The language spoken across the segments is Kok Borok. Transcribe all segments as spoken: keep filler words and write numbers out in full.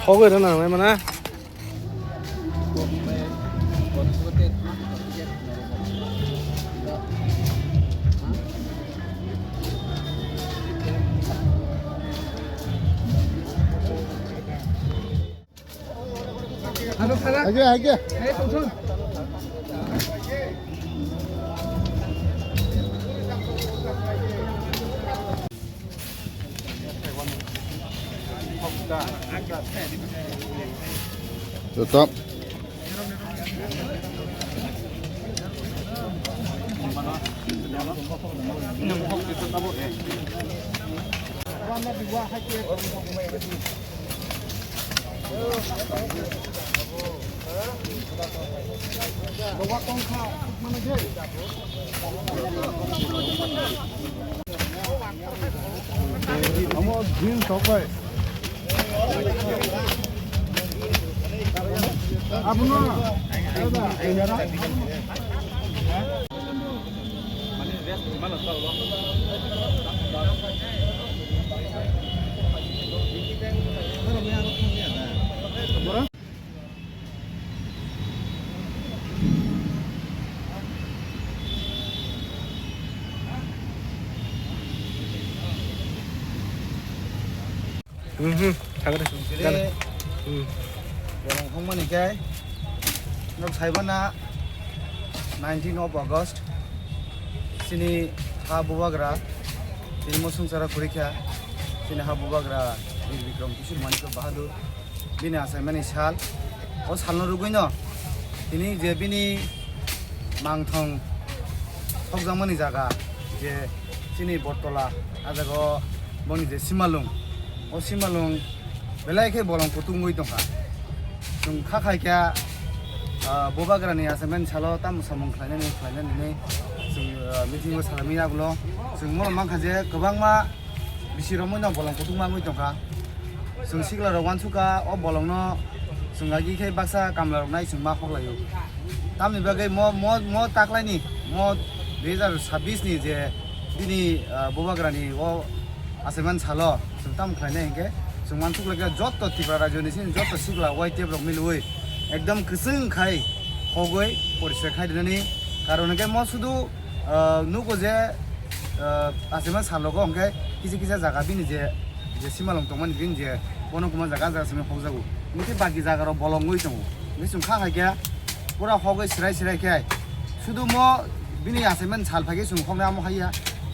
Pogwi rw nang nai mana. Agia, agia. Tutup. Amo jeans sok bai. Abono. Mhm, thangre. Chire. Hmm. Borong hongmani khe, nok saibana nineteen of August, chini ha bubagra, chini mosong chara khurikha, chini ha bubagra Bir Bikram Kishore Manikya Bahadur, bini achaimani sal. O salno rwgwino tini je bini mangthong thokjakmani jaga, je chini Bottola, a jaga o boni je simalung, o simalung belai khe bolong kutung wngwi tongkha. Chwng kha khai khe, ah, bubagrani achaimani salo tamo samung khlainani, khlainani hinwi chwng, ah, meeting o salaimani yagulo chwng bono mankha je kwbangma bisi romwi no bolong kutung ma wngwi tongkha. Chwng sikla rok uansukha, o bolong no chwng agi khe baksa kamla rok nai chwng ma hoklaio. Tamni bagwi mo, mo, mo taklaini, mo dui hazar sabbish ni je bini, ah, bubagrani o achaimani salo chwng tamo khlainai hinkhe chwng uansuk laikha joto Tripura rajyo ni sini joto sikla Y T F rok milwi ekdom kwchwng khai hogwi poriskar khai rinani karon hinkhe mo sudu Ah, nugo je, ah, achaima salogo hwnkhe kisa kisa jaga bini je, je simalong tongmani bini je bono kwma jaga jaga simi hokjago. Hwnkhe baki jaga rok bolong wngwi tongo. Hwnkhe chwng kha hai khe pura hogwi srai srai khe sudu mo bini achaimani sal phai khe chwng hoknai amo haiya.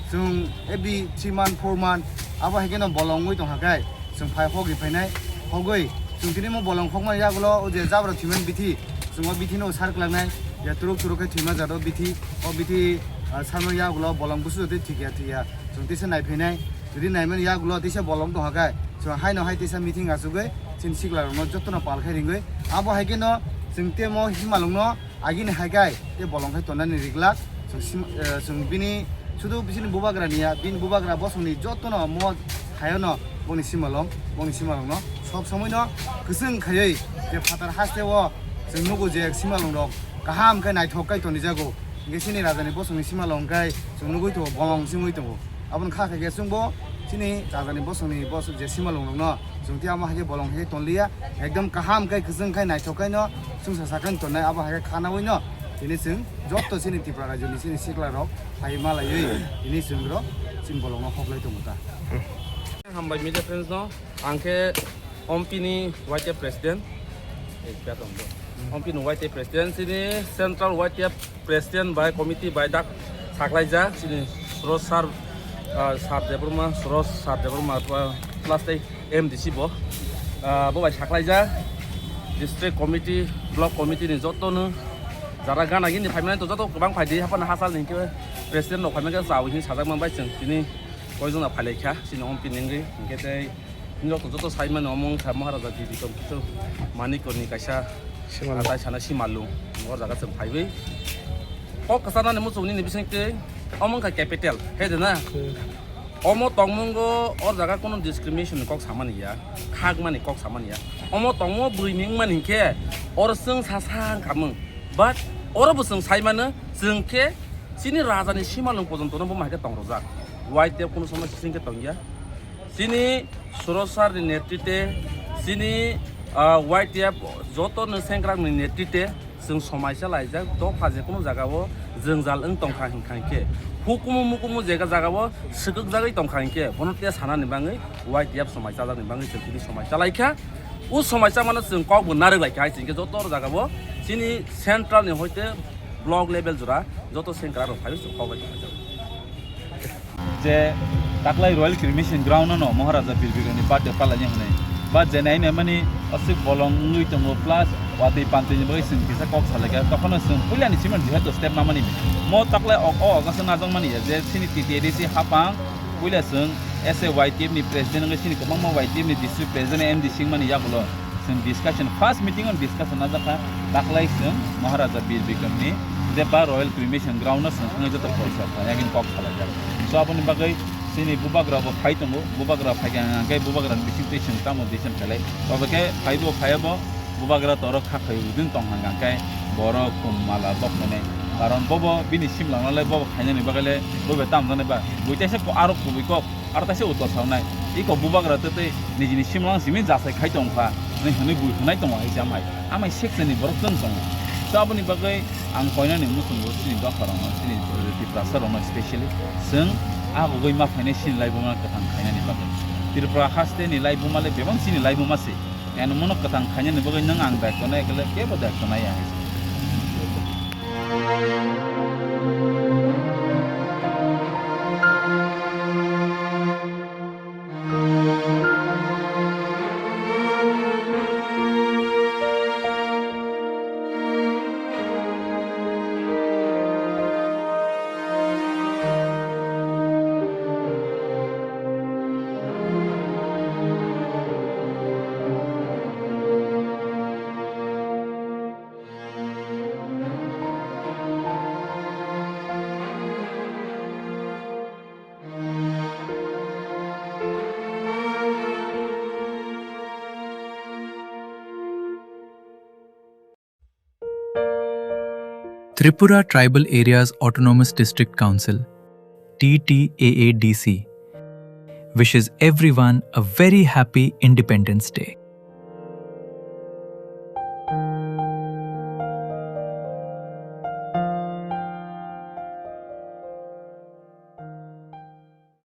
Chwng every three month, four month abo hai kheno bolong wngwi tongkha khe. Chwng phai hogwi phainai, hogwi chwng tini mo bolong hokmani yagulo o je jabra thwimani bithi, chwng o bithi no sar kwlangnai, je turuk turuk khe thwima jat o bithi, o bithi, ah, sarmani yagulo bolong busu jotwi thwikya thwikya chwng tisa nai phainai, jodi naimani yagulo tisa bolong tongkha khe chwng haino hai tisa meeting achugwi chini sikla rokno jotono pal khai ringwi abo hai kheno chwng tei mo himalwng no Agini hai khe tei bolong khai tonani ri glak. Chwng sim-, eh, chwng bini sudu bisini bubagra niya, bini bubagra bosongni jotono mo thayono bongni simalong, bongni simalongno sob somoino kwchwng khaiwi je phatar hasteo chwng nugo je simalongrok kaham khe naithok khe tonijago. Hingke chini rajani bosongni simalong khe chwng nugui tongo, bolong singwi tongo. Aboni kha khe chwngbo chini rajani bosongni bosong je simalongrokno chwng tei amo hai khe bolong hai khe tonliya. Ekdom kaham khe, kwchwng khe, naithok khe no chwngsa sakhe tongnai, abo hai khe khanaui no tini chwng joto chini Tripura rajyoni chini sikla rok phai malaiwi tini chwng rok chini bolong no hoklai tongo ta. Hambai media friends no, ang khe Ompini Y T F president, eh, kya tong bo? Ompini Y T F president, chini central Y T F president bai committee bai dak saklaijak chini Suraj sir, ah, sir Debbarma, Suraj sir Debbarma, ah, plus tei M D C bo, ah, bo bai saklaijak district committee, block committee ni joto no jara gana gini phaimani to joto kwbang phaidi haphano hachal ni hwnkhe president rok phaimani khe chao hini sajak man bai chwng tini koijon na phailaikha chini Ompini wngwi hwnkhe tei Nini rok joto sai mano omo wngkha Maharaja Bibi Kompitu Manikoni kaisa Simalung. Tai sana simalung. O jaga chwng phaiwi kok kwcharnani muchung nini bisingtwi omo wngkha capital, he de na? Hmm. Omo tongmungo o jaga kono discrimination ni kok samani ya, khakmani kok samani ya. Omo tongmo bwrwi ni wngmani hinkhe oro chwng sa sa wngkhamung. But oro bo chwng sai mano, chwng khe chini raja ni simalung pojonto no bo hai khe tongrojak. Y T F kono somoi sising khe tongya. Chini Suraj sir ni netritwe chini, Ah, Y T F joto no sengkrak ni netrite chwng somaisa laijak, dopha je kunu jaga o jwngjal wng tongkha hinkha hinkhe, hukumu mukumu jega jaga o swkakjagwi tongkha hinkhe, bono te sanani bangwi Y T F somaisa jakni bangwi chwng tini somaisa laikha. O somaisa mano chwng kok bo narwk laikha hai chwng khe joto jaga o chini central ni hoite block level jora joto sengkrak rok phaiwi chwng kok bai tongkha. Je taklai Royal Cremation Ground no Maharaja Bir Bikram ni birthday palai ni hwnwi ba je nai nai mani aswk bolong wngwi tongo plus watwi pantwi ni bagwi chwng kisa kok salai kha, tokhono chwng puila ni simi jehetu step namani mo taklai o, o August o najak mani ya je chini T T A D C hapang puila chwng S A Y T F ni president wngwi chini kwbangma Y T F ni district president M D C wngmani yagulo. Chwng discussion, first meeting on discussion najak kha, taklai chwng Maharaja Bir Bikram ni je ba Royal Cremation Ground no chwng thangwi joto porsa kha, yakin kok salaijak. So aboni bagwi chini bubagra bo phai tongo, bubagra phai kha hwnkhe bubagra ni bising twi chwng tamo decision khailai. Tobe khe phai bo phai bo bubagra toro kha khai udin tong hwnkhe borok kum mala bok khainai. Karon bobo bini simlangno le bobo khainani bagwi le bobo tam jani ba. Buitaisa ko aro kubui kok. Aro kaisa utla sawnai, iko bubagra tei tei nijini simlang simi jasai khai tongkha, hwnwi hwnwi bui hwnai tongo hai se amai. Amai section ni borok chwng tongo. So aboni bagwi ang koinani muchungo chini dopharokno, chini Tiprasa rokno specially chwng agugwi ma phainai chini laibuma kwthang khainani bagwi. Tripura haste ni laibuma le bebak chini laibuma se. Eno mono kwthang khainani bagwi nwng ang daityo nai khe le kebo daityo nai ya hai se. Tripura Tribal Areas Autonomous District Council, T T A A D C, wishes everyone a very happy Independence Day.